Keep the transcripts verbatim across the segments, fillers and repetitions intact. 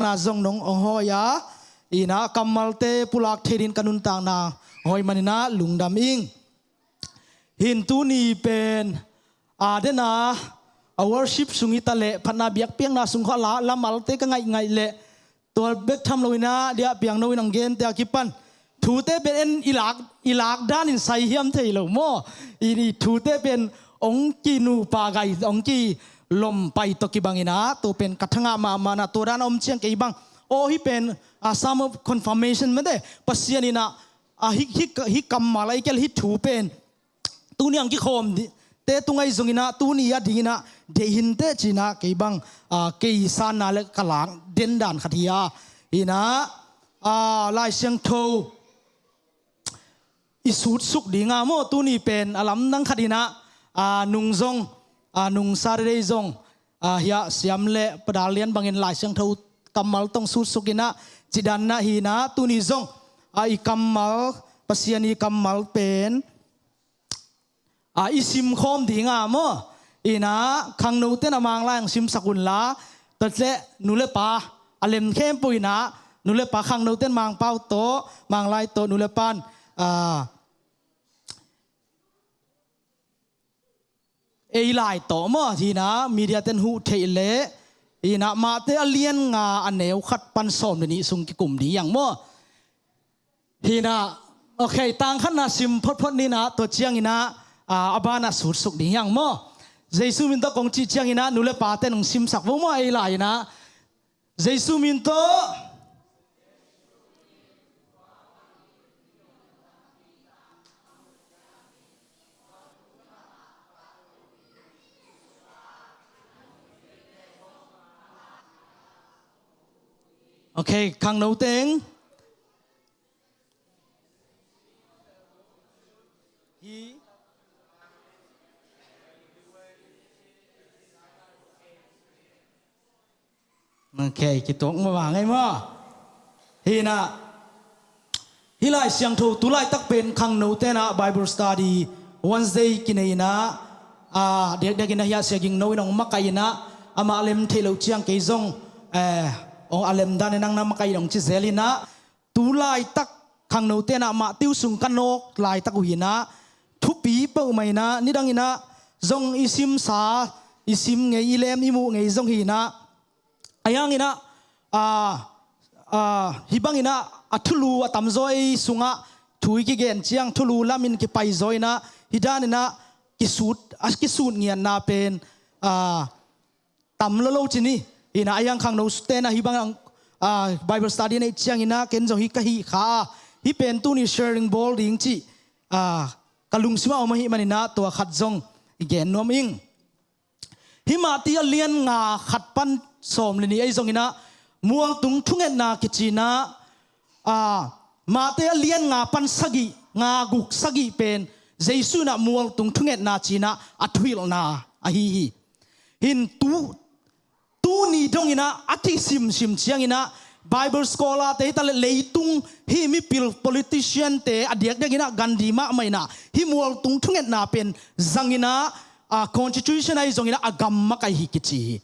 na zong nong ong hawi a, ina kammalte pulak thei din ka nuntakna hawi manina lungdam ing. Hin tuni pen a dena a worship sung i ta leh phatna biakpiakna sung khuala lamalte ka ngaihngaih leh tua bek tham lo ina dia piang no in ang gente a kipan thute pen en i lak, i lak dan in sai hiam thei lo maw? I, i thute pen ong kinupa gai ong kilom pai tawh kibang ina tua pen ka thangah mahmah na tua dan a om ciang kei bang aw hi pen a psalm of confirmation mete Pasian ina a hi, hi, hi kammal a i kel hi thu pen tuni ang kikhawm di te tungai zong ina tuni a ding ina deih hinte cina kei bang a kei sanna le ka lak den dan khat hi a ina a Lai Siangtho i sutsuk dinga maw tuni pen a lamdang khat ina a nung zong a nung Saturday zong a hia siam le padal lian bangin Lai Siangtho kammal tong sutsuk ina cidanna hina tuni zong a i kammal Pasian i kammal pen a i simkhawm dinga maw ina khangnoten a manglai ang simsak unla tatle nu le pa a lem khempeuh ina nu le pa khangnoten mangpau tawh manglai tawh nu le pan a ei lai tawh maw hina media ten huh theih leh hina Mate a lian nga a neu khat pan sawm le nih sung kikum ding iang maw hina okay tang khatna sim photphot nina tua ciang ina a bana sutsuk ding iang maw Jesu min tawh kong cih ciang ina nu le pa ten hong simsak vo maw ei lai ina Jesu min tawh. Okay, khangno teng. Hi. Okay, kituak mawh vang ei maw? Hina. Hih Lai Siangtho tu laitak pen khangno tenah Bible study Wednesday kinei inah a diakdiak inah hiah Sia Ging No in hong makaih inah amah lem theih loh ciang kei zong eh hong a lem dan inah nang na makaih in hong ci zel inah tu laitak khangno tenah Matthew sung ka nawk laitak uh hinah thupi peuhmah inah nidang inah zong i simsa i sim ngei i lem i muh ngei zong hinah a hiang inah a a hih bang inah a thulu a tamzaw ei sungah thu i kigen ciang thulu lamin kipaizaw inah hih dan inah kisut a kisut ngiatna pen a tam lo lo cin hi. Inah a hiang khangno tenah hih bang a Bible study neih ciang inah ken zong hih ka hih kha a hih pen tuni sharing bawl ding cih a ka lungsimah om ahih man inah tua khat zong i gen nuam ing. Hih Matthai a lian nga khat pan sawm le nih ei zong inah mualtung thungetna kici inah a Matthai a lian nga pan sagih nga guk sagih pen Jesu inah mualtung thungetna ci inah a thuhilhna ahi hi. Hin tu tuni dong inah a kisimsim ciang inah Bible scholar te hi ta le leitung hih mipil politician te a diakdiak inah Gandhi mahmah inah hih mualtung thungetna pen zang inah a constitution ahi zong inah a gam makaih hi kici hi.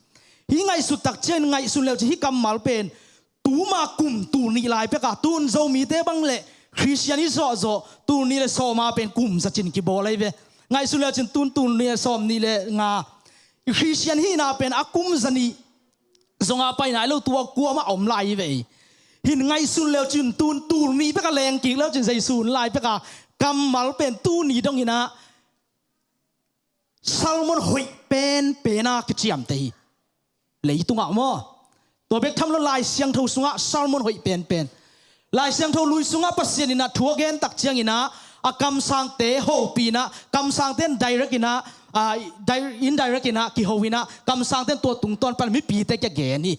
Hih ngaihsut tak ciang ngaihsun leu ci hih kammal pen tuma kum tul nih lai peka tun Zomite bang le Khristian i zawhzawh tul nih le sawma pen kum zacin kibawl ahi ve. Ngaihsun leu cin tun tul nih le sawm nih le nga i Khristian hihna pen a kum zanih zonga pai nai lo tua kuamah om lai hi ve. Hin ngaihsun leu cin tun tul nih peka leng kik leu cin Jesu hun lai peka kammal pen tuni dong inah Salmon hoih penpen a kiciamte hi. Leitungah maw? Tua bek tham lo Lai Siangtho sungah Salmon hoih penpen. Lai Siangtho lui sungah Pasian inah thu a gen tak ciang inah a kamsangte hopih inah kamsangte in direct inah a, di- indirect inah kiho inah kamsangte in tua tungtawn pan mipite kia gen hi.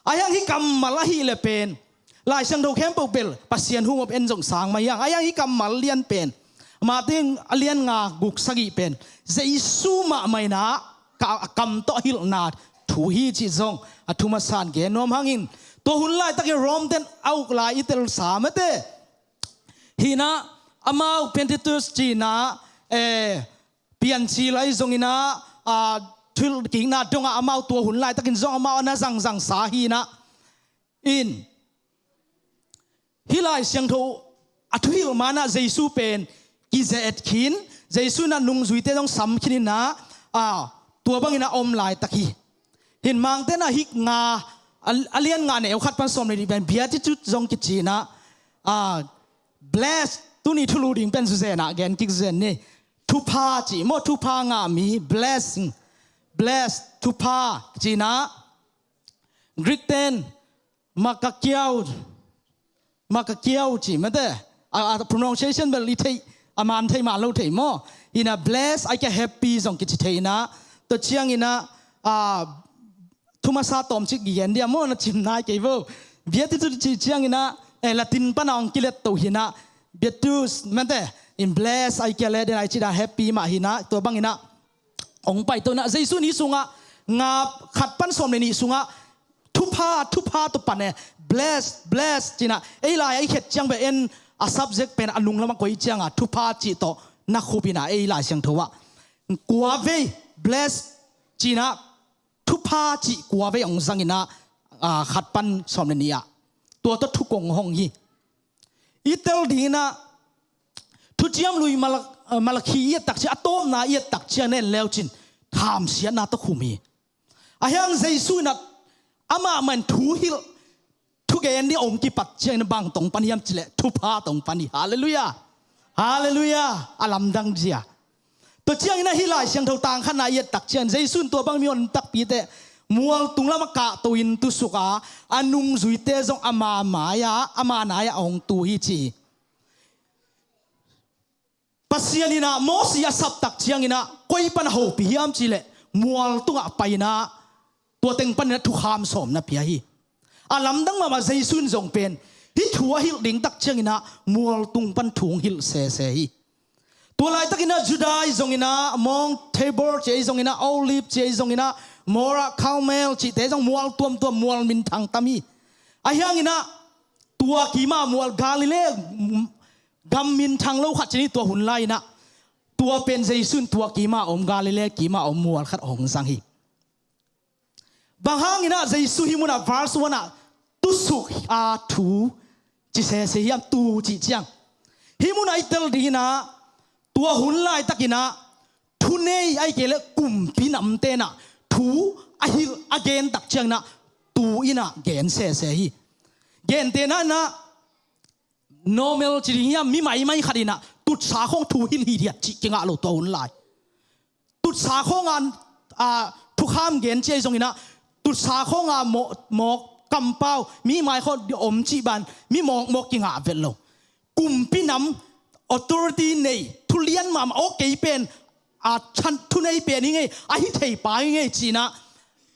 A hiang hih kammal ahih le pen Lai Siangtho khempeuh bel Pasian hum op en zong sang mah hiang a hiang hih kammal lian pen Matthai a lian nga guk sagih pen Jesu mahmah inah ka kam tawh hilhna thu hi cih zong a thu masa in gen nuam hangin tua hun laitakin Rome ten a uk lai i telsa mete hinah amau Pentecost ci inah eh piancil ahi zong inah a thilkikna dongah amau tua hun laitakin zong amau a na zangzangsa hinah In, hih Lai Siangtho a thuhilh manah Jesu pen kize-et khin, Jesu in a nungzuite zong sam khin inah, a, tua bangin a om laitak hi. Hin Mangte in a hih nga, a, a lian nga neu khat pan sawm le nih pen Beatitude zong kici inah, a, bless, tuni thulu ding pen zuzen ah gen kik zen ni. Thupha ci maw, thupha ngah mi, blessing, bless, thupha ci inah, Greek ten makakiau, makakiau ci mate. A, a pronunciation bel i thei, a man thei man lo thei maw. Inah bless, ahih kei leh happy zong kici thei inah. Tua ciang inah, a, thu masa tawmcik kigen dia maw, na cim nai kei vo. Beatitude ci ciang inah, eh, Latin pan a hong kilet to hi inah, Beatus mate. In bless, ahih kei leh den ai ci dan happy mah hi inah, tua bang inah hong pai to inah, Jesu in hih sungah, nga khat pan sawm le nih sungah, thupha, thupha tawh pan e, bless, bless ci inah, ei lai a i khet ciang pen a subject pen a nung lamah koih ciangah thupha cih tawh na khup inah ei Lai Siangtho ah kua vei, bless ci inah, thupha cih kua vei hong zang inah, a, khat pan sawm le nih ah. Tua tawh thu kong hong hi. I tel ding inah, Thuciam Lui Malak-, a, Malakhi i et tak ciang, a tawpna i et tak ciang na en leu cin, thamsiatna tawh khum hi. Ahi hang Jesu inah amah mah in thu hilh, thugen ding a hong kipat ciangin bang tawh hong pan hiam cih leh thupha tawh hong pan hi. Halleluiah. Halleluiah. A lamdang zia. Tua ciang inah hih Lai Siangtho tang khatna i et tak ciang, Jesu in tua bang mihon takpite mual tung lamah kahto in tusuk a, a nungzuite zong ama mai-ah, ama nai-ah a hong tu hi ci hi. Pasian inah Mosi a sap tak ciang inah koi pan a hopih hiam cih leh mual tungah pai inah, tua teng pan inah thukham sawm na pia hi. A lamdang mahmah, Jesu in zong pen hih thu a hilh ding tak ciang inah mual tung pan thu hong hilh sese hi. Tua laitak inah Judah i zong inah, Mount Tabor ci ei zong inah, Olive ci ei zong inah, Mora, Carmel cihte zong mual tuamtuam, mual minthang tam hi. Ahi hang inah tua kima mual Galilee gam minthang lo khat ci ni, tua hun lai inah tua pen Jesu in tua kima om, Galilee kima om mual khat hong zang hi. Bang hang inah Jesu hih munah verse one ah tusuk a thu ci sese hiam, tu cih ciang. Hih munah i tel ding inah, tua hun laitak inah thunei ahih kei leh kumpi namte inah thu a hilh, a gen tak ciang inah tu inah gen sese hi. Gentehna inah, normal ci ding hiam, mi maimai khat inah tutsa khawng thu hilh hithiat cih kingah lo tua hun lai. Tutsa khawng a, a, thukham gen ci ei zong inah, tutsa khawng a mawh, mawh kampau, mi mai khawng om cih ban, mi mawkmawk kingah vet lo. Kumpi nam, authority nei, thu lian mahmah, aw kei pen, a, chan, thunei pen hi ngei, a hi thei pa hi ngei ci inah,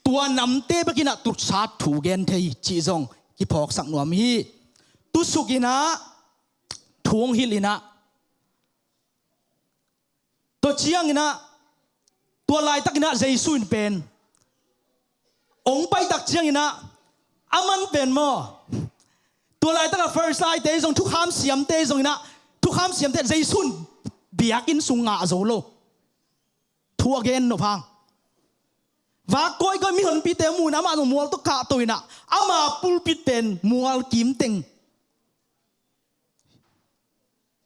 tua namte bek inah tutsa thu gen thei cih zong kiphawksak nuam hi. Tusuk inah thu hong hilh inah, tua ciang inah, tua laitak inah Jesu in pen hong pai tak ciang inah, aman pen maw, tua laitak a Pharisee-te zong, thukham siamte zong inah, thukham siamte, Jesu in biakinn sung ngah zo lo. Thu a gen nop hang, vak kawikawi mihonpite mu inah amah zong mual tawh kahto inah, ama pulpit pen mual kim teng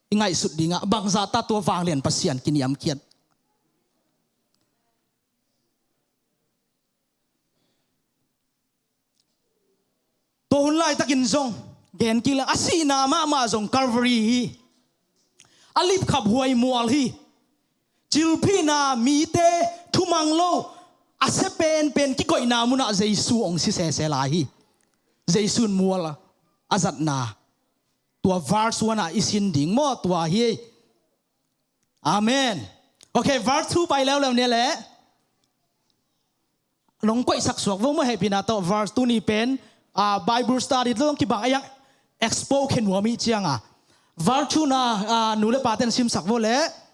i ngaihsut ding ah, bangzah ta tua vanglian Pasian kiniamkhiat. Tua hun laitakin zong gen kik leng, a sihna mahmah zong Calvary hi. A lipkhaphuai mual hi. Cilphihna, mite thumang lo, a sia penpen kikoihna munah Jesu hong si sese lai hi. Jesu in mual a zatna, tua verse one ah i sin ding maw, tua hi. Amen. Ok, verse two pai leuleu ni leh. Nong koihsak suak vo maw, hehpihna tawh verse two ni pen, ah, Bible study tawh kibang a, yang expo khe nuam i cianga. Verse two na, ah, nu le paten simsak vo leh.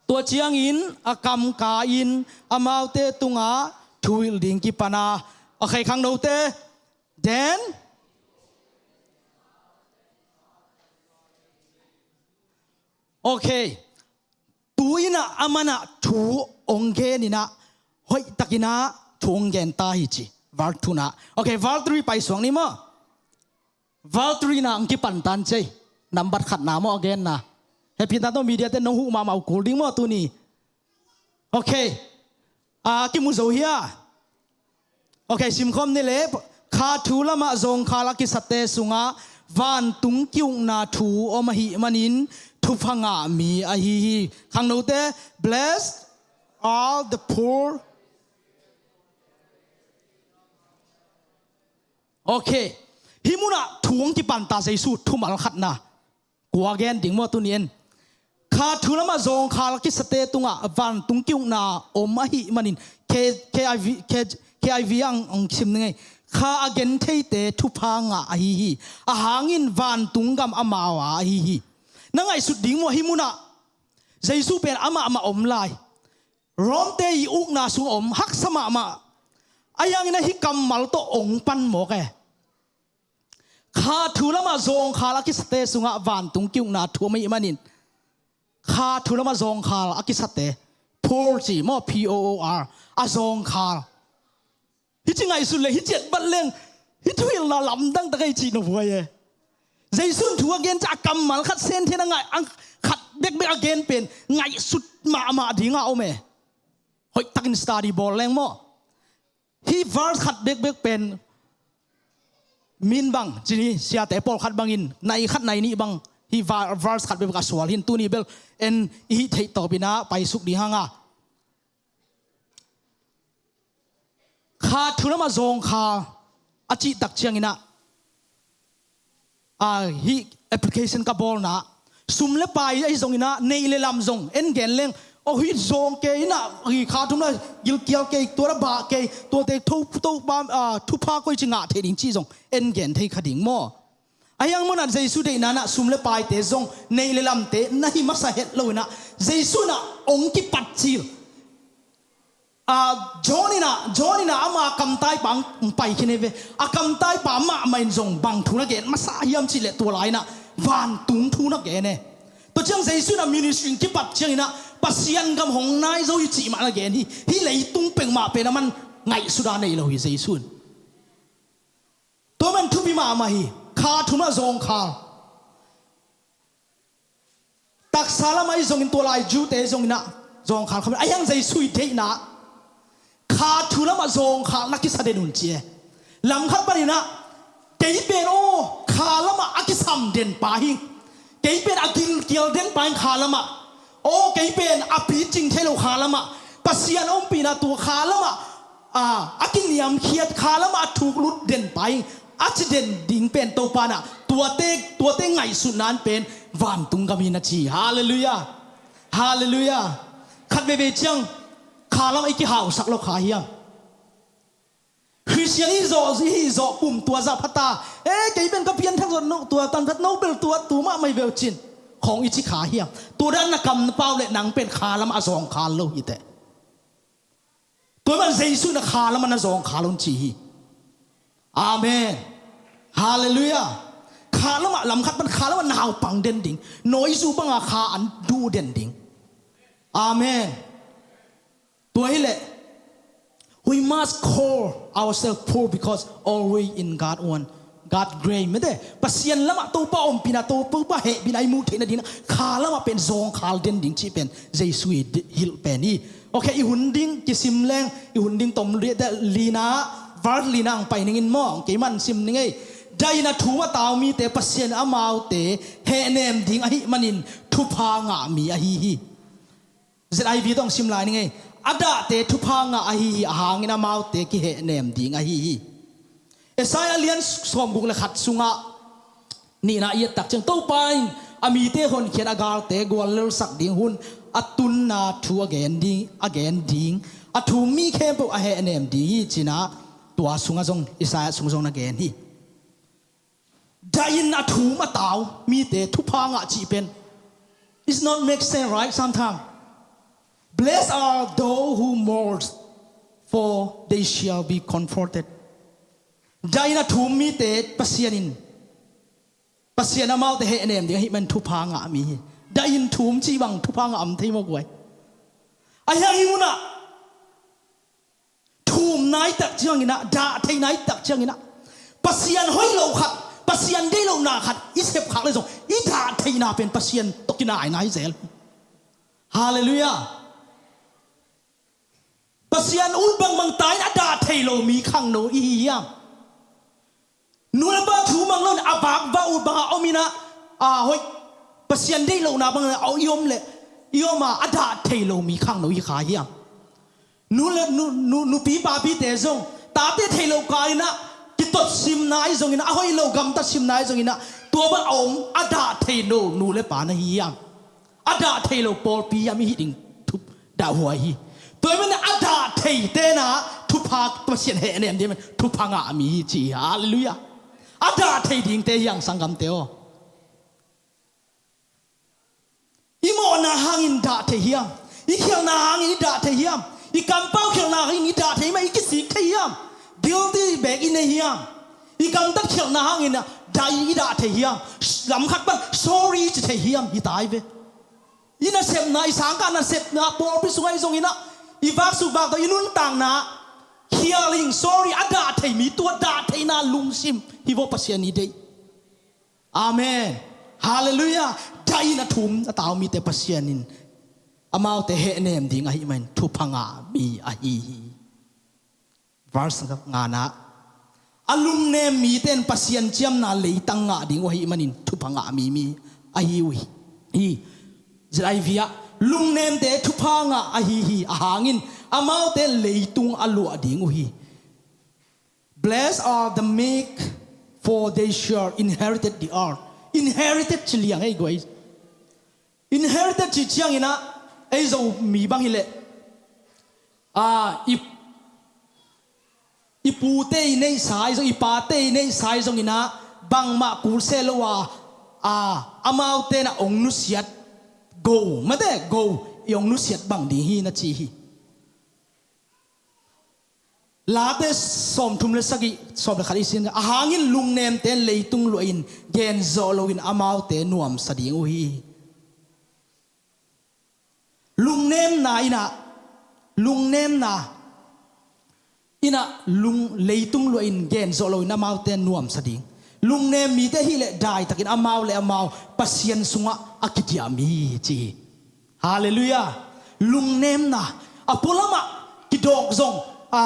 Tua ciangin a kam ka-in amaute tungah thu hilh ding kipana. Ok, khangnote. Then, ok. Tu-inah amanah thu hong geninah, hoihtakinah thu hong gen ta hi ci. Verse two na. Okay, verse three paisuak ni maw. Verse three na ang kipan tan cei. Nambat khatna maw a genna. Hehpihna tawh media te nong huh mahmah uh kul ding maw tuni. Okay. A kimu zo hia? Okay, simkhawm ni le. Kha thu lamah zawngkhal a kisate sungah vantung ki-ukna thu om ahih manin thupha ngah mi ahi hi. Khangnote, blessed are the poor. Okay. Hih munah thu hong kipanta Jesu thumal khatna. Kua gen ding maw tuni en. Kha thu lamah zawngkhal a kisate tungah vantung ki-ukna om ahih manin K-, K I V, K-, K I V ang, ang sim ni ngei. Kha a gentheite thupha ngah ahi hi. A hangin vantung gam amau a ahi hi. Na ngaihsut ding maw hih munah Jesu pen amah amah om lai. Rom te i ukna sung om haksa mahmah. Ahi hangin a hih kammal tawh ong pan mawk e. Kha thu lamah zawngkhal a kisate sungah vantung ki-ukna thu om ahih manin kha thu lamah zawngkhal a kisate, poor ci maw, P O O R, a zawngkhal. Hih ci ngaihsut le hih ciat bat leng hih thuhilhna lamdang tak ei cih na huai e. Jesu in thu a gen ciah a kammal khat senthen a ngaih, a khat bekbek a gen pen ngaihsut mahmah dingah om e. Hoih takin study bawl leng maw. Hih verse khat bekbek pen min bang cini siate pawlkhat bangin nai khat nai nih bang hih va-, verse khat bekbek a sual hin tuni bel en i hih theih tawpin ah paisuk ding hanga. Kha thu lamah zawngkhal a cihtak cianginah a, hih application ka bawlna sum le pai ahi zonginah neih le lam zong en gen leng, aw hih zawng kei inah hih kha thumna gilkial kei, tua la bah kei, tuate tho, tho, a, thupha koi ci ngah thei ding cih zong en gen thei kha ding maw. Ahi hang munah Jesu deihna inah sum le paite zong neih le lamte na hi masa het lo inah Jesu inah ong kipat cil. A, John inah, John inah ama kamtaipa ang pai khin ei ve. A kamtaipa mahmah in zong bang thu na gen masa hiam cihleh tua lai inah vantung thu na gen e. Tua ciang Jesu inah ministry in kipat cianginah Pasian gam hong nai zo hi cih mah na gen hi. Hih leitung peuhmah pen a man ngaihsut a nei lo hi Jesu in. Tua man thupi mahmah hi. Kha thumah zawngkhal. Taksa lamah i zongin tua lai Jew-te zonginah zawngkhal kha, ahi hang Jesu i deihna kha thu lamah zawngkhal na kisa den un ci e. Lamkhat paninah kei pen aw kha lamah a kisam den pa hi. Kei pen a gilkial den pa hi kha lamah. Aw kei pen a picing thei lo kha lamah. Pasian ompihna tua kha lamah a, a kiniamkhiat kha lamah a thuklut den pa hi. A ci den ding pen Topa inah tuate, tuate ngaihsutna in pen vantung gam hi na ci. Halleluiah. Halleluiah. Khat veivei ciang kha lamah i kihausak lo kha hiam? Khristian i zawh, i zawh kum tua zah phata. E, kei pen ka pianthak zawh no, tua tangkhat no bel tua tu mahmah hi veu cin khawng i ci kha hiam? Tua dan na kam na pau le nang pen kha lamah a zawngkhal lo hi teh. Tua man Jesu na kha lamah na zawngkhal un ci hi. Amen. Halleluiah. Kha lamah lamkhat pan kha lamah naupang den ding. Nawizu banga kha an duh den ding. Amen. Tua hileh we must call ourselves poor because always in God one. God grace mete. Pasian lamah Topa ompihna, Topa hehpihna i muh theihna dingin kha lamah pen zawngkhal den ding cih pen Jesu i hilh pen hi. Okay, i hun ding kisim leng, i hun ding tom lina, verse lina ang pai ningin maw, kei man sim ning ei. Dahin a thum a tau mite Pasian amaute hehnem ding ahih manin thupha ngah mi ahi hi. Z I V tawh sim lai ning ei. A dahte thupha ngah ahi hi, a hangin amaute kihehnem ding ahi hi. Isaiah lian sawmguk le khat sungah nihna i ettak ciang Topa in a mite honkhiat a galte guallelsak ding hun a tunna thu a gen ding, a gen ding, a thum mi khempeuh a hehnem ding hi cina tua sungah zong Isaiah sungah zong na gen hi. Dahin a thum a tau mite thupha ngah cih pen, it's not make sense, right? Sometimes. Blessed are those who mourn, for they shall be comforted. Dahin a thum mite Pasian in, Pasian amaute hehnem ding ahih man thupha ngah mi hi. Dahin thum cih bang thupha ngah om thei maw guai? Ahi hang hi munah Thum nai tak ciangin ah, dah thei nai tak ciangin ah, Pasian hoih lo khat, Pasian deih lohna khat i sep khak le zong i dah theihna pen Pasian tawh kinai nai zel. Halleluiah. Pasian ut bangbang ta in a dah thei lo mi khangno i hi hiam? Nu le pa thu mang lo in a vak va ut bang a om in ah, a hoih, Pasian deih lohna bang a i om le i om a, a dah thei lo mi khangno i hi kha hiam? Nu le nu, nu, nupi papite zong tate thei lo kal in ah kitot simna ahi zongin ah, a hoih lo gamtat simna ahi zongin ah, tua bang a om a dah thei lo nu le pa na hi hiam? A dah thei lo pawlpi hiam i hih ding thup dahhuai hi. Tua ahih manin a dah theite na thupha, Pasian hehnem ding ahih manin thupha ngah mi hi ci hi. Halleluiah. A dah thei dingte hi hang sanggamte aw. I mawhna hangin dah thei hiam? I khialhna hangin i dah thei hiam? I kampau khialhna hangin i dah thei hiam? I kisik thei hiam? Guilty beek i nei hiam? I gamtat khialhna hangin ah dah i dah thei hiam? Lamkhat pan sorry ci thei hiam? Hi tai ve. I nasepna, i sangkah nasepna, pawlpi sungah i zongin ah i vaksuk vakto, i nuntakna khial in sorry a dah thei mi, tua dah theihna lungsim hi vaw Pasian i deih. Amen. Halleluiah. Dah in a thum a tau mite Pasian in amaute hehnem ding ahih manin thupha ngah mi ahi hi. Verse ngana, a lungnem mite in Pasian ciamna leitang ngah ding uh ahih manin thupha ngah mi, mi ahi uh hi. Hi. ZIV ah, lungnemte thupha ngah ahi hi, a hangin amaute leitung a luah ding uh hi. Blessed are the meek, for they shall inherit the earth. Inherited ci liang ei guai. Inherited ci ciangin ah, ei Zomi bang hileh, a, i, i pute i neihsa i zong, i pate i neihsa i zongin ah, bangmah kul se lo a, a, amaute na ong nusiat go, mate go, i ong nusiat bang ding hi na ci hi. Late sawmthum le sagih, sawm le khat i sin, a hangin lungnemte leitung luahin genzawh loin amaute nuamsa ding uh hi. Lungnemna in ah, lungnemna in ah lung, leitung luahin genzawh loin amaute nuamsa ding. Lungnem mite hileh daitakin amau le amau Pasian sungah a kidiah mi hi ci hi. Halleluiah. Lungnemna. A pualamah kidawk zong, a,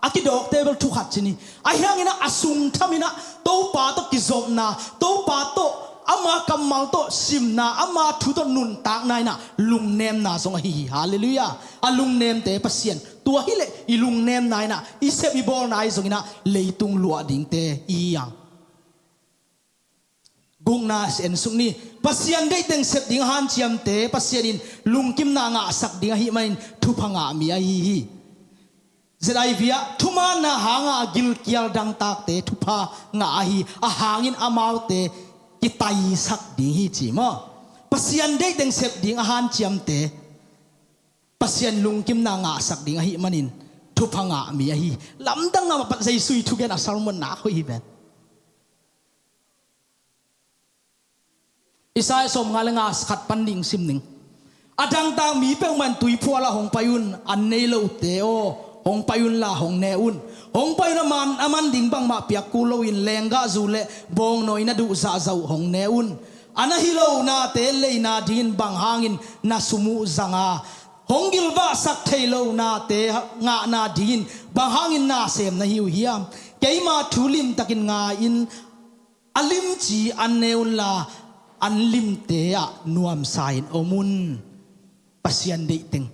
a kidawkte bel thukhat ci ni. Ahi hangin ah a sung thamin ah Topa tawh kizopna, Topa tawh ama kammal tawh simna, ama thu tawh nuntakna in ah lungnemna zong ahi hi. Halleluiah. A lungnemte Pasian, tua hileh i lungnemna in ah i sep i bawlna ahi zongin ah leitung luah dingte i hi hang. Gukna en suk ni. Pasian deihteng sep ding a hanciamte Pasian in lungkimna ngahsak ding ahih manin thupha ngah mi ahi hi. ZIV ah, thumaanna hanga gilkial dangtakte thupha ngah ahi, a hangin amaute kitaisak ding hi ci maw? Pasian deihteng sep ding a hanciamte Pasian lungkimna ngahsak ding ahih manin thupha ngah mi ahi. Lamdang ngam a pat Jesu i thugen a sermon nak hoih hi ven. Isaiah sawmnga le nga khat pan ding sim ning. A dangtak mi peuhmah in tuiphual ah hong pai un, an nei lote aw, hong pai unla hong ne un. Hong pai un, a man, a man ding bangmah piak kul loin, lenggahzu le bawngnawi na duh zahzah uh hong ne un. A na hih loh nate leina dingin bang hangin na sum uh zang a, hong gilvahsak theih loh nate ngahna dingin bang hangin na sem na hi uh hiam? Keima thu limtakin ngai-in, a limci an ne unla, an limte ah nuamsa-in om un. Pasian deihteng,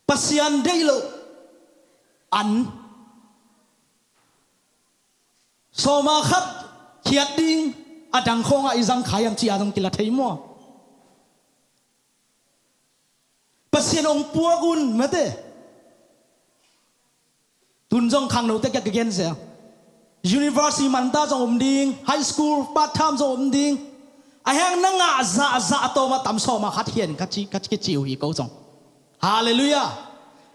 Pasian deih loh an. Sawma khat khiat ding, a dang khawngah i zang kha hiam ci-a zong kila thei maw? Pasian hong puak un, mate. Tun zong khangnote kiang ka gen zel. University manta zong om ding, high school part time zong om ding. A heng na ngah zahzah a tawm a tam sawma khat hian ka ci, ka ci, ka ci uh hi ko zong. Halleluiah.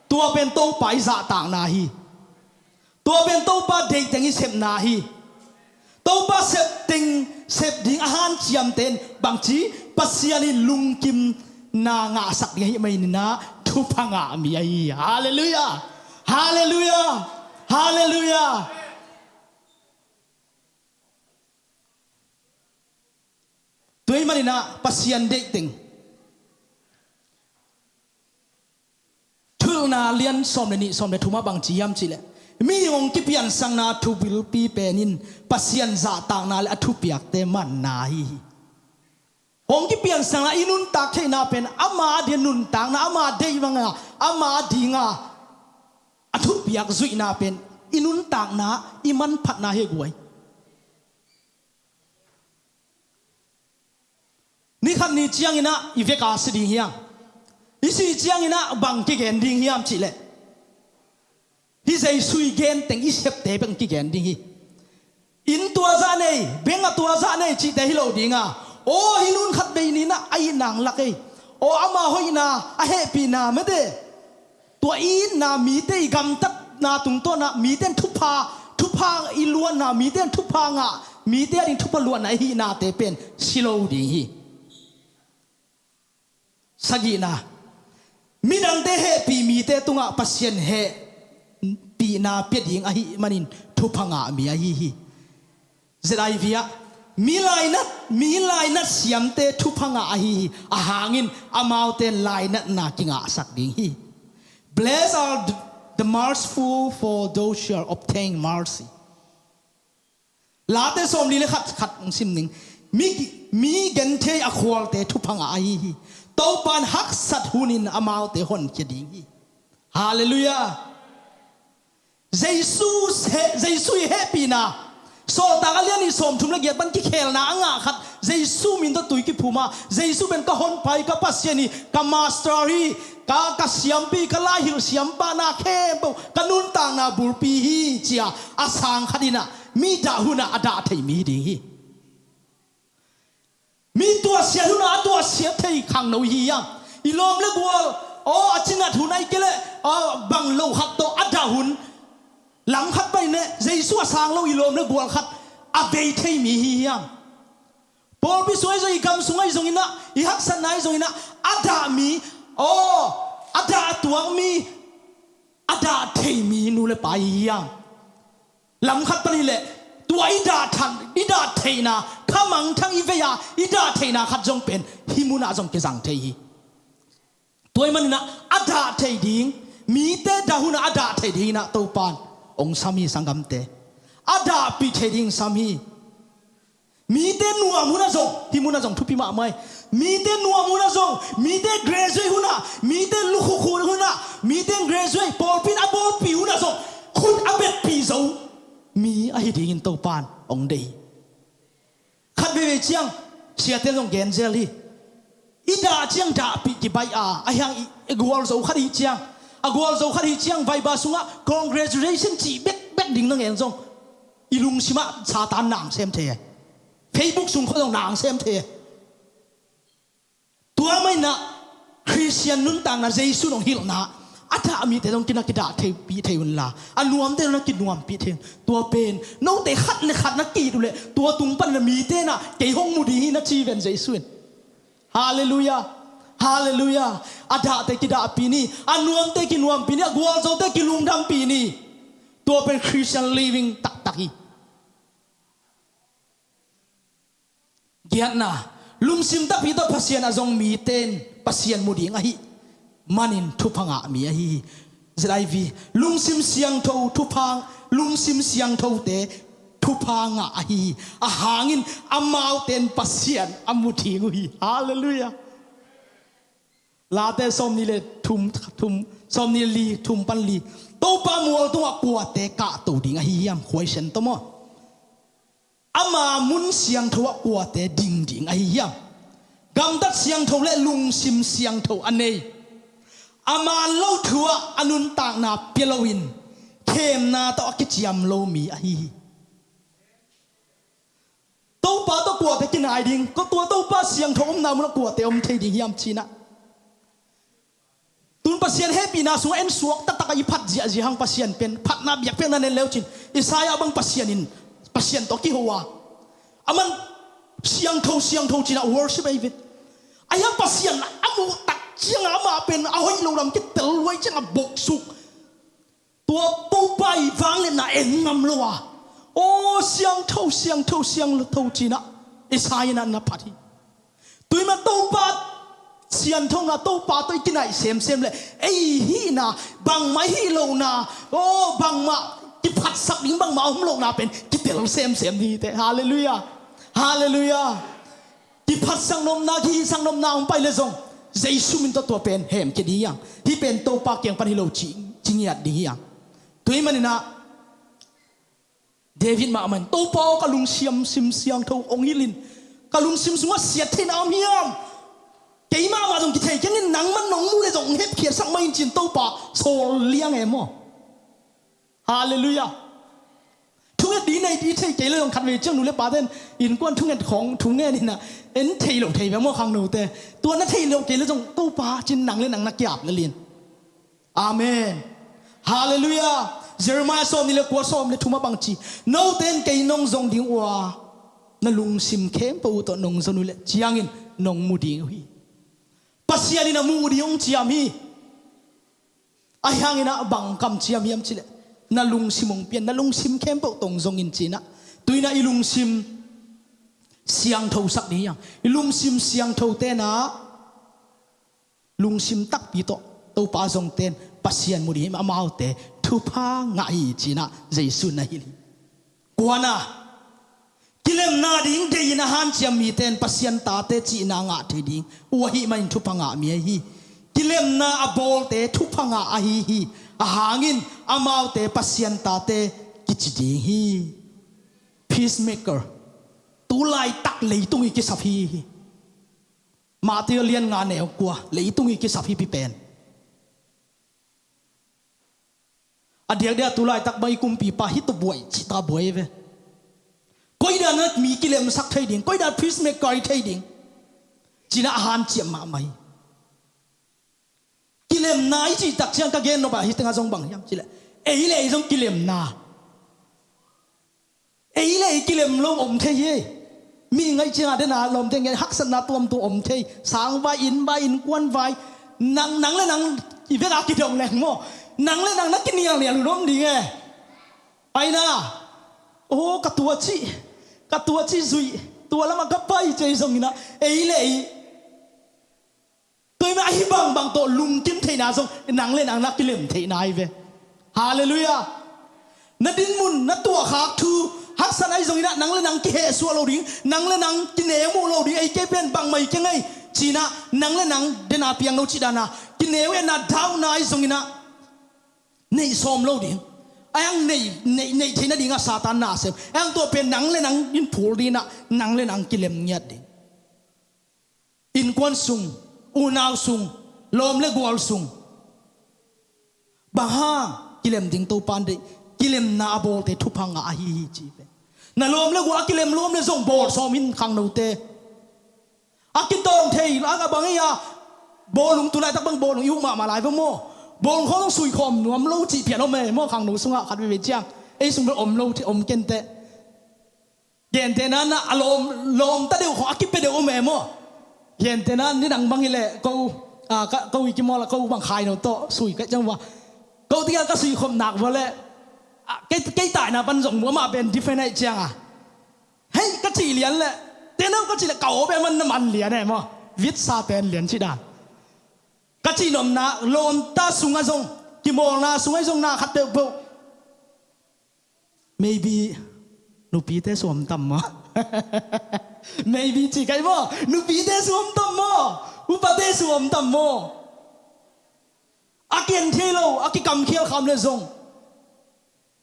Tua pen Topa i zahtakna hi. Tua pen Topa deihteng i sepna hi. Topa sep teng, sep ding a hanciamte in bangci, Pasian in lungkimna ngahsak ding ahih manin ah thupha ngah mi ahi hi. Halleluiah. Halleluiah. Halleluiah. Tua ahih manin ah Pasian deih teng Thuhilhna lian sawm le nih, sawm le thum ah bang ci hiam cih leh, mihing hong kipiansakna thuhilhpi pen in Pasian zahtakna le a thupiakte manna ahi hi. Hong kipiansakna i nuntak theihna pen ama ading nuntakna, ama deih banga, ama adinga a thupiak zuihna pen i nuntakna, i manphatna hi guai. Ni khat ni ciangin ah i vek a si ding hiam? I si ciangin ah bang kigen ding hiam cih leh, hih Jesu i gen teng i septe bang kigen ding hi. Inn tua zah nei, beng a tua zah nei cihte hi lo ding a, aw hih nun khat bei ni-in ah a itna hong lak ei, aw ama hoihna, a hehpihna mete, tua i itna, mite i gamtatna tungtawn ah mite in thupha, thupha i luanna, mite in thupha ngah, mite ading thupha luanna i hihnate pen si lo ding hi. Sagihna, midangte hehpih mite tungah Pasian hehpihna pia ding ahih manin thupha ngah mi ahi hi. Z I V ah, mi lainat, mi lainat siamte thupha ngah ahi hi. A hangin amaute in lainatna kingahsak ding hi. Blessed are the, the merciful, for those shall obtain mercy. Late sawmli le khat khat hong sim ning. Mi, mi genthei a khualte thupha ngah ahi hi. Topa in haksat hunin amaute honkhia ding hi. Halleluiah. Jesu he, Jesu i hehpihna, Sawltak a lian nih, sawmthum le giat pan kikhelna a ngah khat, Jesu min tawh tui kiphum a, Jesu pen ka honpa hi, ka Pasian hi, ka master hi, ka, ka siampi, ka laihilh siampa, na khempeuh ka nuntakna bulpi hi, ci-a a sang khat in ah mi dah hun ah a dah thei mi hi ding hi. Mi tuahsiat hun ah a tuahsiat thei khangno hi hiam? I lawm le gual, aw, a cinat hun ahih kei leh, aw, bang lo khat tawh a dah hun, lam khat pai-in leh Jesu a sang lo i lawm le gual khat a bei thei mi hi hiam? Pawlpi sung ahi zong, i gam sung ahi zongin ah, i haksatna ahi zongin ah, a dah mi, aw, a dah a tuak mi, a dah thei mi nu le pa hi hiam? Lam khat pan hi leh, tua i dah than, i dah theihna, kha mangthang i vei-a i dah theihna khat zong pen hih munah zong kizang thei hi. Tua ahih manin ah a dah thei ding, mite dah hun ah a dah thei dingin ah Topa in hong sam hi, sanggamte. A dahpih thei ding sam hi. Mite nuam hun ah zong, hih mun ah zong thupi mahmah hi. Mite nuam hun ah zong, mite graduate hun ah, mite lukhukhul hun ah, mite graduate, pawlpi in a bawlpih hun ah zong khut a betpih zo mi ahi dingin Topa in hong deih hi. Khat veivei ciang siate in zong gen zel hi. I dah ciang dahpih kibaih a, ahi hang i, i gualzo khat hi ciang, a gualzo khat hi ciang, vaiba sungah congratulation cih bekbek ding na ngen zong, i lungsimah Satan na hong sem thei hi. Facebook sung khawng zong na hong sem thei hi. Tua mah in ah Khristian nuntakna, Jesu in hong hilhna, a dah mite zong kina kidah theipih thei unla, a nuamte zong na kinuampih thei un. Tua pen note khat le khat na ki-it uh leh, tua tung pan na mite in ah kei hong mu ding hi na ci ven Jesu in. Halleluiah. Halleluiah. A dahte kidahpih ni, a nuamte kinuampih ni, a gualzote kilungdampih ni. Tua pen Christian living taktak hi. Giatna, lungsim takpi tawh Pasian a zong mite in Pasian mu ding ahih manin thupha ngah mi ahi hi. Z I V, lungsim siangtho thupha, lungsim siangthote thupha ngah ahi hi. A hangin amaute in Pasian a mu ding uh hi. Halleluiah. Late sawmnih le thum, thum, sawmnih le li, thum pan li. Topa mual tungah kuate kahto ding ahi hiam? Khuaisian tawh maw? Ama mun siangtho ah kuate ding ding ahi hiam? Gamtat siangtho le lungsim siangtho a nei, a man lo thu ah a nuntakna pia loin, khemna tawh a kiciam lo mi ahi hi. Topa tawh kuate kinai ding, ko tua Topa siangtho omna munah kuate om thei ding hiam ci-in ah. Tun Pasian hehpihna sungah en suak taktak a i phat ziahziah hang, Pasian pen phatna biakpiakna nen le uh cin. Isaiah bang Pasian in, Pasian tawh kiho a, aman siangtho, siangtho ci-in ah worship ahi ve. Ahi hang Pasian a muh tak ciangah amah pen a hoih lo lam kitel luai ciangah boksuk. Tua Topa i vangliatna en ngam lo a, aw, siangtho, siangtho, siangtho ci-in ah Isaiah in ah na phat hi. Tua ahih manin Topa sianthona, Topa tawh i kinaih semsem le ei hihna, bangmah i hih lohna, aw, bangmah kiphatsak ding bangmah a om lohna pen kitel semsem ding hi teh. Halleluiah. Halleluiah. Kiphatsak nopna, kihihsak nopna hong pai le zong Jesu min tawh tua pen hemkhia ding hi hang. Hih pen Topa kiang pan hi lo ci, ci ngiat ding hi hang. Tua ahih manin ah David mahmah in, Topa aw, ka lungsim siangtho hong hilh in, ka lungsim sungah siat theihna om hiam? Keimah mah zong kithei keng in, nangman nong muh le zong hong hepkhiatsak mah in, ci-in Topa sawl liang e maw. Halleluiah. Thunget ding nei ding thei kei le zong khatvei ciang nu le pate in innkuan thunget khawng thungen in ah en thei lo thei ve maw khangnote. Tua na thei lo kei le zong Topa ci-in nang le nang na ki-ap na lin. Amen. Halleluiah. Jeremiah sawmnih le kua, sawm le thum ah bang ci? Note in kei nong zong ding uh a, na lungsim khempeuh uh tawh nong zon uh leh ciangin nong mu ding uh hi. Pasian in a mu ding hong ciam hi. Ahi hangin ah bang kamciam hiam cih leh, na lungsim hong pia in, na lungsim khempeuh tawh hong zong in ci-in ah. Tua in ah i lungsim siangthosak ding hi hang. I lungsim siangthote in ah lungsim takpi tawh Topa zongte in Pasian mu ding hi, amaute thupha ngah hi ci-in ah Jesu in na hilh hi. Kuana, kilemna ding deihin a hanciam mite in Pasian tate cihna ngah thei ding uh ahih manin thupha ngah mi ahi hi. Kilemna a bawlte thupha ngah ahi hi. Ahang in amaute Pasian tate kici ding hi. Peacemaker. Tu laitak leitung i kisap hi hi. Matthai lian nga neu kua, leitung i kisap hi pi pen. A diakdiak tu laitak bang i kumpipa hi tawh buai cih ta buai ve. Koi dan a mi kilemsak thei ding, koi dan peacemaker i thei ding, ci-in ah a hanciam mahmah hi. Kilemna i cih tak ciang ka gen nop a hih teng ah zong bang hiam cih leh, ei le ei zong kilemna. Ei le ei kilem lo om thei hi. Mi ngaih ciang a den a lawmte ngen haksatna tuamtuam om thei. Sang vai, inn vai, innkuan vai. Nang, nang le nang i vek a kidong leng maw, nang le nang na kinialnial uh om ding e. Aina, aw, ka tua cih, ka tua cih zuih, tua lamah ka pai ci-a i zongin ah, ei le ei Tua ahih manin ahi bangbang tawh lungkim theihna zong nang le nang na kilem theihna hi ve. Halleluiah. Na dinmun, na tuahkhak thu haksat ahi zongin ah nang le nang kihehsuah lo ding, nang le nang kineu muh lo ding, ei kei pen bangmah hi keng ei ci-in ah nang le nang den a piang lo cih dan a kineu etna, down-na ahi zongin ah neih sawm lo ding. Ahi hang neih, neih, neih theih nading a Satan na sem. Ahi hang tua pen nang le nang in phul ding in ah nang le nang kilem ngiat ding. Innkuan sung, unau sung, lawm le gual sung, bang hang kilem ding Topa in deih? Kilemna a bawlte thupha ngah ahi hi ci ve. Na lawm le gual a kilem lo om le zong bawl sawm in khangnote. A kitawng thei a bang ei a, bawlung tu laitak bang bawlung i huh mahmah lai ve maw? Bawlung khawng zong suikhawm nuam lo cih pian om e maw? Khangno sungah khat veve ciang ei sung bel om lo cih om kenteh. Gentehna in ah a lawm, lawmta deuh khawng a kipia deuh om e maw? Gentehna in nidang bang hi leh ko, a, ka, ko i kimawl a ko bang khaino tawh sui ka ciang uh a, ko tikah ka suikhop nak vua leh, a, kei, kei taina pan zong mu amah pen different ahih ciang a, hei ka cih lian leh, tenau ka cih leh ka aw pen man na man lian e maw? Vitsa ten lian cih dan. Ka cih nopna lawmta sungah zong, kimawlna sungah zong na khat peuhpeuh Maybe nupite suamtam maw? Maybe ci kai maw? Nupite suamtam maw? Upate suamtam maw? A kian thei lo, a kikamkhial kham le zong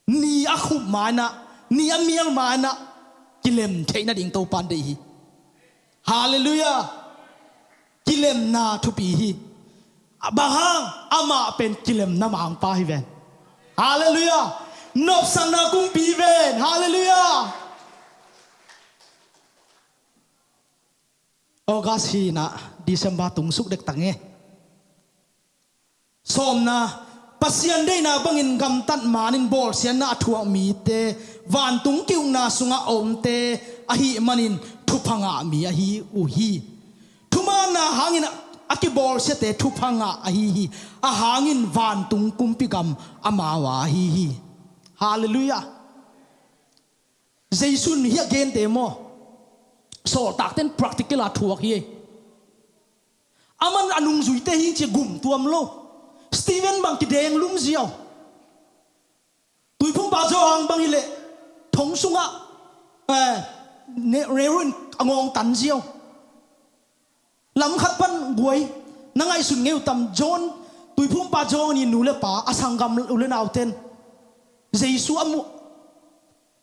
ni a khup ma-in ah, ni a mial ma-in ah kilem theih nading Topa in deih hi. Halleluiah. Kilemna thupi hi. Bang hang? Amah pen kilemna mangpa hi ven. Halleluiah. Nopsakna kumpi hi ven. Halleluiah. August hi-in ah December tungsuk dektak nge. Sawmna, Pasian deihna bangin gamtat manin bawlsiatna a thuak mite, vantung ki-ukna sungah a omte ahih manin thupha ngah mi ahi uh hi. Thumaanna hangin a, a kibawlsiate thupha ngah ahi hi. A hangin vantung kumpi gam amau a ahi hi. Halleluiah. Jesu in hih a gente maw, sawltakte in practical a thuak hi. Aman a nungzuite hi ci gum tuam lo. Stephen bang kideng lum ziau. Tuiphumpa Johan bang hileh thong sungah, eh, ne-, Nero in a ngawng tan ziau. Lam khat pan guai, na ngaihsun ngei uh tam? John, Tuiphumpa Johan i nu le pa, a sanggam u le nauten Jesu a muh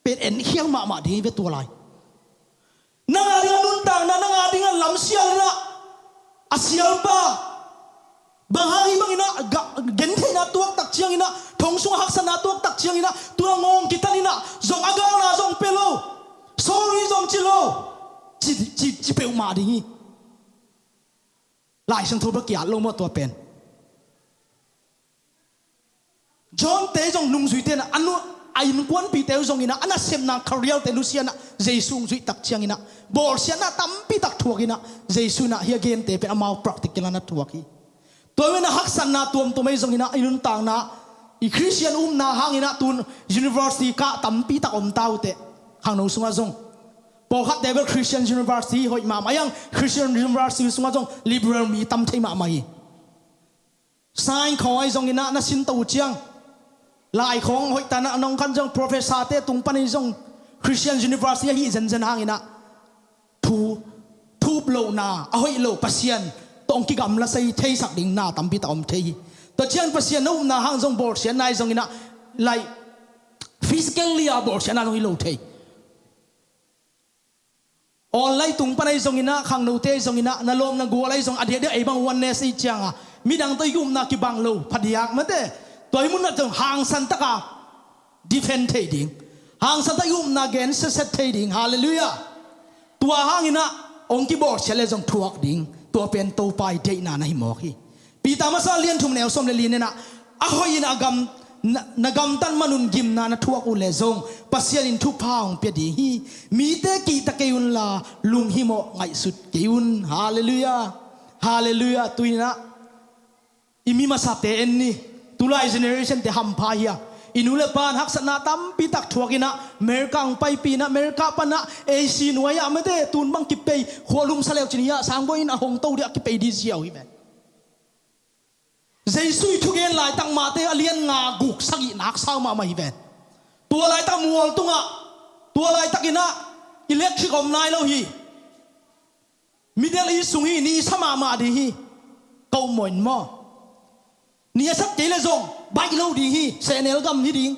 pen enkhial mahmah ding hi ve tua lai. Nang a ding a nuntakna, nang a ding a lamsial inah, a sialpa bang hang hi bang inah, ga-, gentheihna tuak tak ciang inah, thong sungah haksatna tuak tak ciang inah, tua ngawng kitan inah, zong a galna zong pia lo, sorry zong ci lo, ci, ci, ci peuhmah ding hi. Lai Siangtho bek kiat lo maw tua pen? John te zong nungzuite inah, a nu, a innkuanpihte uh zong inah, a nasepna career te nusia inah, Jesu hong zuih tak ciang inah, bawlsiatna tampi tak thuak inah, Jesu inah hih a gente pen amau practical a na thuak hi. Tua inah haksatna tuamtuam ahi zong inah, i nuntakna, i Christian upna hang inah tun university kah tampi tak om ta uh teh, khangno sungah zong. Pawlkhatte bel Christian University hoih mahmah hi hang, Christian University sungah zong liberal mi tam thei mahmah hi. Science khawng ahi zong inah na sin to uh ciang, lai khawng hoih ta inah nong khan zong professor te tung pan ahi zong Christian University ahi zenzen hang inah thu, thup lohna, a hoih lo Pasian tawh hong kigamla sei theisak ding na tampi tak om thei hi. Tua ciang Pasian na upna hang zong bawlsiatna ahi zong inah, like, physically a bawlsiatna zong hi lo thei. Online tung pan ahi zong inah, khangnote ahi zong inah, na lawm na gual ahi zong, a diakdiak ei bang oneness ahi cianga midang tawh i upna kibang lo phadiak mate. Tua hi munah zong hangsan taka defend thei ding, hangsan taka i upna gen setset thei ding. Halleluiah. Tua hang inah hong kibawlsiat le zong thuak ding, tua pen Topa i deihna na hi mawk hi. Peter masa lian thum neu sawm le li nenah, a hoih in a gam, na, na gamtat manun gimna na thuak uh le zong Pasian in thupha hong pia ding hi. Mite kihta kei unla lunghimawh ngaihsut kei un. Halleluiah. Halleluiah. Tuinah i mi masate en ni. Tulai generation te hampha hi a, i nu le pa in haksatna tampi tak thuak inah America hong paipih inah, America panah A C nuai ah mate, tun bang kipei, khua lumsa leu cin hi a, sangbuai in a hong to dih a kipei dih ziau hi ve. Jesu i thugen laitak Mate a lian nga guk sagih nak sau mahmah hi ven. Tua laitak mual tungah, tua laitak inah electric om nai lo hi. Middle East sung hi, ni sa mahmah ding hi. Kauhmaw in maw, ni a sak kei le zong baih lo ding hi. Sehnel gam hi ding.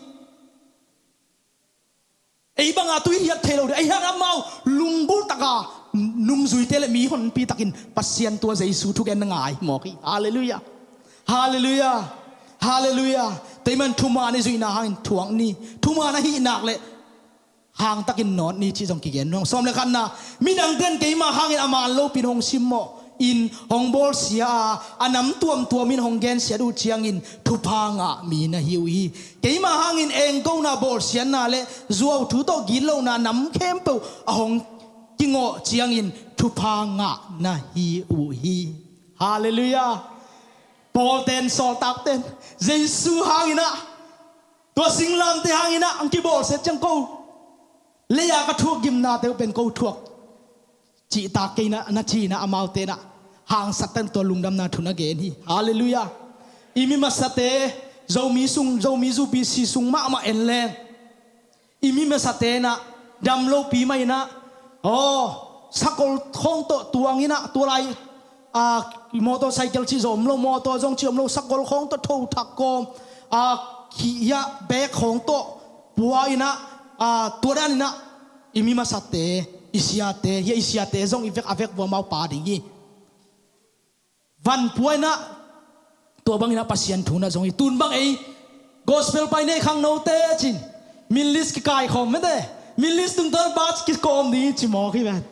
Ei banga tui hiat thei lo ding, ei hiat amau lunggulh taka nungzuite le mi honpi takin Pasian tua Jesu thugen na ngai mawk hi. Halleluiah. Halleluiah. Halleluiah. Teiman thuman i zuihna hangin thuak ni. Thuman a hih nak le hangtakin nawt ni cih zong kigen nuam. Sawm le khatna, midangte in keima hangin a man lopin hong simmawh in hong bawlsia a, a nam tuamtuam in hong gensiat uh ciangin thupha ngah mi na hi uh hi. Keima hangin engkona, bawlsiatna le zuau thu tawh gitlohna nam khempeuh a hong kingawh ciangin thupha ngah na hi uh hi. Halleluiah. Pawlten, sawltakten Jesu hanginah tua singlamte hanginah ang kibawlsiat ciang ko lei-a ka thuak gimnate uh pen ko thuak cihtak kei na, na cinah amaute inah hangsak tan tua lungdamna thu na gen hi. Halleluiah. I mi masate, Zomi sung, Zomi zupi si sung mahmah en leng, i mi masate inah dam lopi mah inah, aw, sakol khawng tawh tuang inah, tua lai, a, motorcycle cih zong om lo, motor zong cih om lo, sakol khawng tawh tho thak kawm, a, khih hiah bag khawng tawh pua inah, a, tua dan inah i mi masate, i siate, hiah i siate zong i vek a vek vua mau pa ding hi. Van pua inah tua bang inah Pasian thu na zong hi. Tun bang ei gospel pai nei khangnote cin min list kikai khawm mete, min list tungtawn bus kikawm ding hi ci mawk hi ven.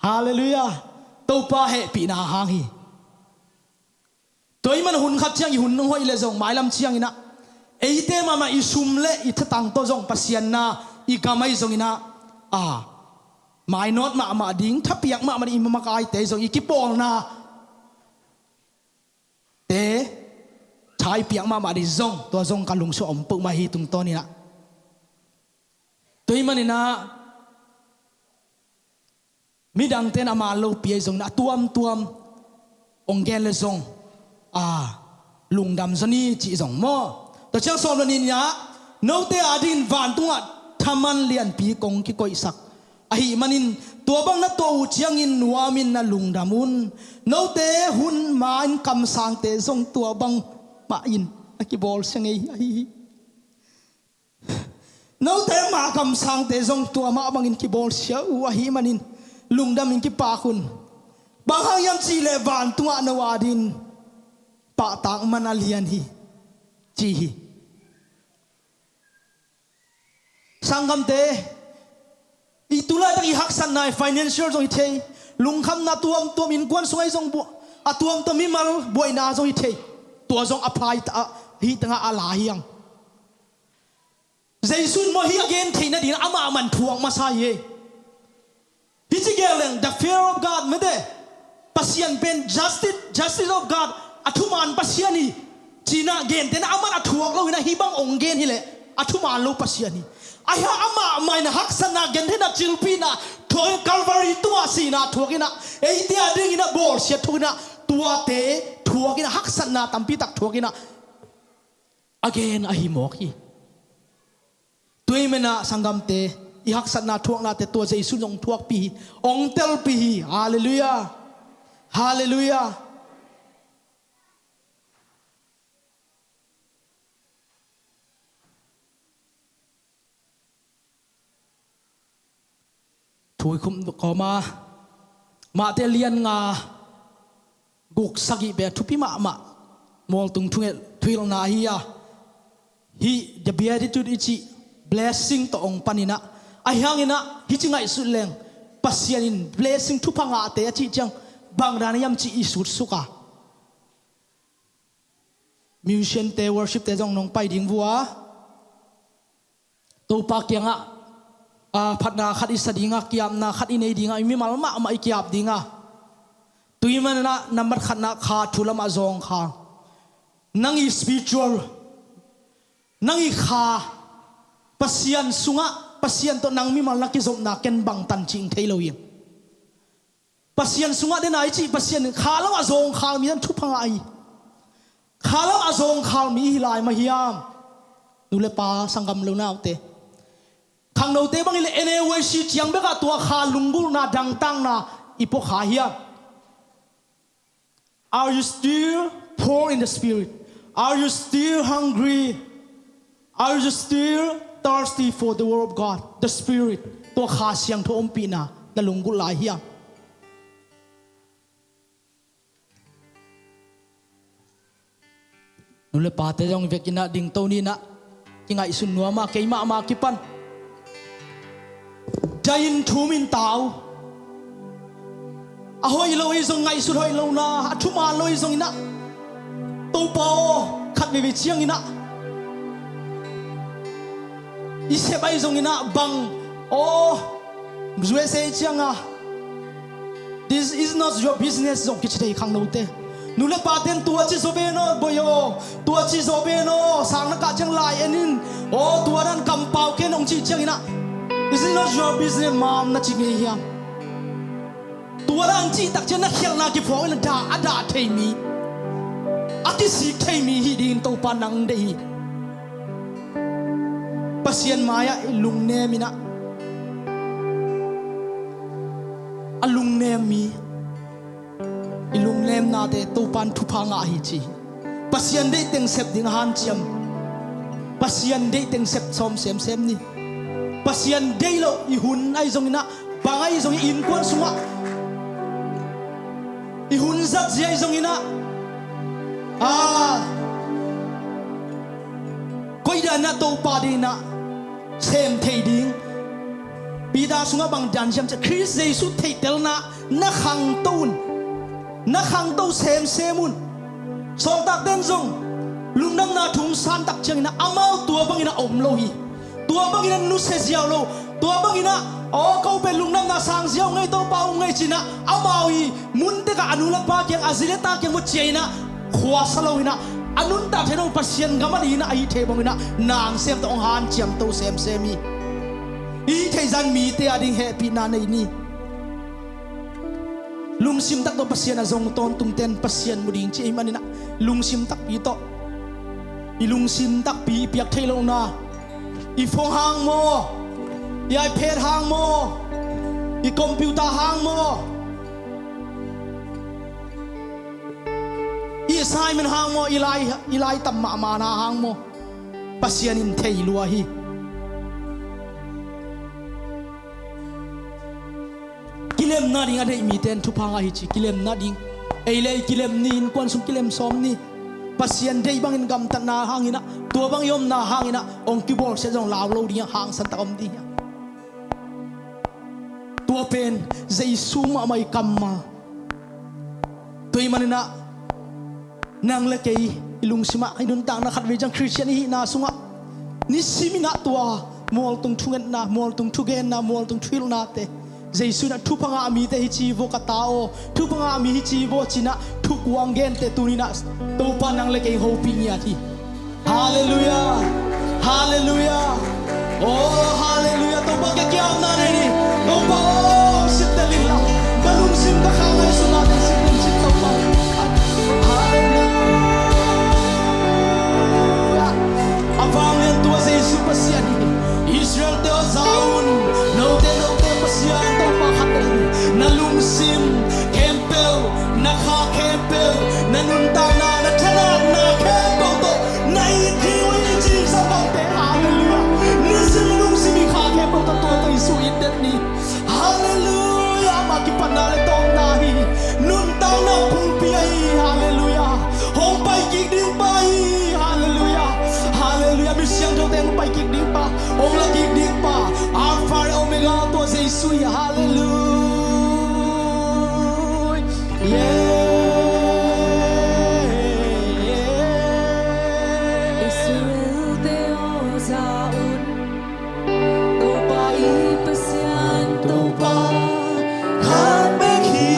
Halleluiah. Topa hehpihna hang hi. Tua i man hun khat ciang i hun nong hoih le zong mailam ciang inah eite mahmah i sum le i thatang tawh zong Pasian na i gam ahi zong inah, a, mainawt mahmah ding, thapiak mahmah ding, i makaite zong i kipawlna te thaipiak mahmah dih zong, tua zong ka lungsim om peuhmah hi tungtawninah. Tua hih maninah midangte in a man lopi ahi zongin a tuamtuam hong gen le zong a lungdam zaw ni cih zong maw? Tua ciang sawm le nih-ah note adingin vantungah thaman lianpi kong kikoihsak ahih manin tua bang na tuah uh ciangin nuamin na lungdam un. Note hun ma-in kamsangte zong tua bang mahin a kibawlsia ngei ahi hi. Note ma kamsangte zong tua mah bangin kibawlsia uh ahih manin lungdamin kipak un. Bang hang hiam cihleh vantungah no adingin pahtak man a lian hi ci hi. Sanggamte, i tulaitak i haksatna, i financial zong hi thei, lungkhamna tuamtuam, innkuan sungah i zong buah a tuamtuam, mimal buaina zong hi thei. Tua zong a phai ta a, hih tangah a la hiang. Jesu in maw hih a gen theih nadingin amah man thuak masa hi. Hih ci gel leng the fear of God mete, Pasian pen justice, justice of God, a thuman Pasian hi. Cinah gentehna aman a thuak loinah hih bang ong gen hileh a thuman lo Pasian hi. Ahi hang amah mah in haksatna, gentheihna, cilpihna thuak in, Calvary tungah sihna thuak inah, eite adingin a bawlsiat thuak inah, tuate thuak inah, haksatna tampitak thuak inah a gen ahi mawk hi. Tua hih manah sanggamte, i haksatna thuaknate tua Jesu in hong thuakpih hi, hong telpih hi. Halleluiah. Halleluiah. Thu i khum kawma, Mate lian nga, guk sagih pen a thupi mahmah, mualtung thunget thuhilhna ahi a, hih the Beatitude i cih blessing tawh ong paninah, ahi hanginah hih ci ngaihsut leng Pasian in blessing, thupha ngahte a cih ciang bangdan hiam cih i sutsuk a, musician-te, worship-te zong nong pai ding vua, Topa kiangah, a, phatna khat i sa dinga, kiapna khat i nei dinga, i mimal mahmah i kiap dinga. Tua hih manah nambat khatna kha thu lamah zawngkhal. Nang i spiritual, nang i kha, Pasian sungah, Pasian tawh nang mimal na kizopna ken bangtan cih ing thei lo hi. Pasian sungah den a i cih Pasian kha lamah zawngkhal mi dan thupha ngah hi. Kha lamah zawngkhal mi hi lai mah hiam? Nu le pa, sanggam lo naute, khangnote bangin le N A Y C ciang bekah tua kha lunggulhna, dangtakna i pua kha hiam? Are you still poor in the spirit? Are you still hungry? Are you still thirsty for the word of God, the Spirit? Tua Kha Siangtho ompihna na lunggulh lai hiam? Nu le pate zong vekinah dingto ninah, kingaihsun nuama, keimahmah kipan dai-in thumin tau. A hoih lo hi zong, ngaihsut hoih lohna, a thuman lo hi zonginah, Topa aw, khat veivei cianginah i sep ahi zonginah bang, aw, U S A cianga, "This is not your business," zong kici thei khangnote. Nu le paten tua ci zaw ven aw, boi aw, tua ci zaw ven aw, sang na kah ciang lai en in, aw, tua dan kampau ken hong cih cianginah, "This is not your business, mom," na ci ngei hiam? Tua dan cih tak ciang na khialhna kiphawk in a dah, a dah thei mi, a kisik thei mi hi dingin Topa nang deih hi. Pasian mai-ah i lungnem inah, a lungnem mi, i lungnemnate Topan thupha ngah hi ci hi. Pasian deih teng sep ding a hanciam, Pasian deih teng sep sawm semsem ni. Pasian deih loh i hun ahi zonginah, bang ahi zongin, innkuan sungah i hun zat zia ahi zonginah, a, koidanah Topa dinah sem thei ding. Peter sungah bang dan hiam ciah, Khrist Jesu theihtelna na khangto un, na khangto semsem un. Sawltakten zong lungdamna thu hong san tak cianginah amau tua bangin a om lo hi. Tua bangin a nusia ziau lo. Tua bangin ah, aw, ko pen lungdamna sang ziau ngei, Topa um ngei cinah amau i mun tekah a nu le pa kiang, a zi le ta kiang maw ciah inah khuasa lo inah, a nuntak thei lo Pasian gam a ding inah, a hih thei bang inah nang sem tawh hong hanciam to semsem hi. I hih theih zah in mite a ding hehpihna nei ni. Lungsim tak tawh Pasian a zong tawntungte in Pasian mu ding ci ahih maninah, lungsim takpi tawh, i lungsim takpi, i piak theih lohna, i phone hang maw, i iPad hang maw, i computer hang maw, i assignment hang maw, i lai, i lai tam mahmahna hang maw, Pasian in thei lua hi. Kilemna ding a deih mite in thupha ngah hi ci, kilemna ding. Ei le ei kilem ni, innkuan sung kilem sawm ni. Pasian deih bangin gamtatna hang inah, tua bang i omna hang inah hong kibawlsiat zong lau lo ding a, hangsan tak om ding hi. Tua pen Jesu mahmah i kammal. Tua ahih maninah nang le kei i lungsimah, i nuntakna khatvei ciang Khristian i hihna sungah nisim inah tua mualtung thungetna, mualtung thugenna, mualtung thuhilhnate Jesu inah thupha ngah mite hi ci vaw ka ta aw, thupha ngah mi hi ci vaw cinah thukuang gente tuninah Topa nang le kei hopih ngiat hi. Halleluiah. Halleluiah. Oh, halleluiah. Topa kiang kiamna nei ni. Topa aw, sittel inla, ka lungsim ka kha ngaihsutna teng sittel cin Topa. Halleluiah. A vanglian tua Jesu Pasian hi. Israelte aw, za un. Note, note Pasian Topa khat ahi. Na lungsim khempeuh, na kha khempeuh, na nuntakna, na thahatna khempeuh tawh na it hi uh hi ci, sanggamte. Halleluiah. Nisim lungsim i kha khempeuh tawh tua Jesu it den ni. Halleluiah. Amah kipatna le tawpna hi. Nuntakna pumpi ahi. Halleluiah. Hong pai kik ding pa hi. Halleluiah. Halleluiah. Mi siangthote hong pai kik ding pa, hong la kik ding pa, Alpha le Omega tua Jesu hi. Halleluiah. Israelte aw, za un. Topa i Pasian, Topa khat bek hi.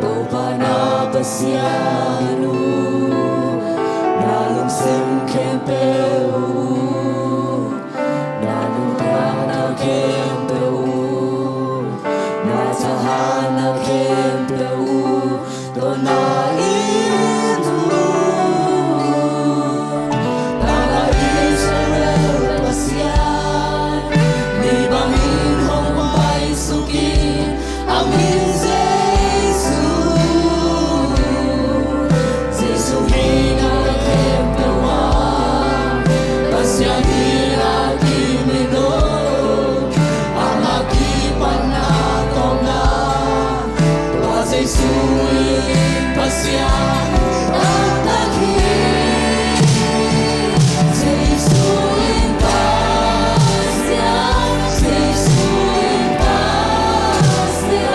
Topa na Pasian uh, na lungsim khempeuh uh, na nuntakna khempeuh uh, na thahatna khempeuh uh, tawh na it uh. Tangah Israel Pasian, mi bangin hong paisuk in, a min Jesu. Jesu min a khempeuh ah Pasian min a kimin uh, amah kipatna tawpna, tua Jesu in Pasian taktak hi. Jesu in Pasian, Jesu in Pasian.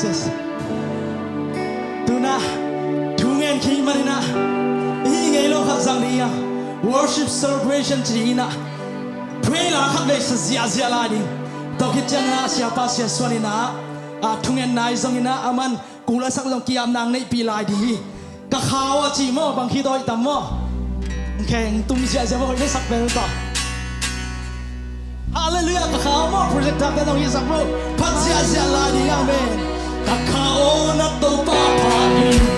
Yes. Tuna thu ngen khit maninah i ngei lo khat zang ding a, worship celebration ci inah pray la khat vei sa ziahziah lai ding. Tua khit cianginah siapa Sia Suan inah a thungetna i zonginah a man kung lasak zong kiapna ang neihpih lai ding hi. Ka kha aw a ci maw, bang khit aw i tam maw? Kheng tum ziahziah maw, hoih na sak bel ta. Halleluiah, ka kha aw maw, projector te zong i sak maw. Phat ziahziah lai ding, amen. Ka kha aw na Topa pha in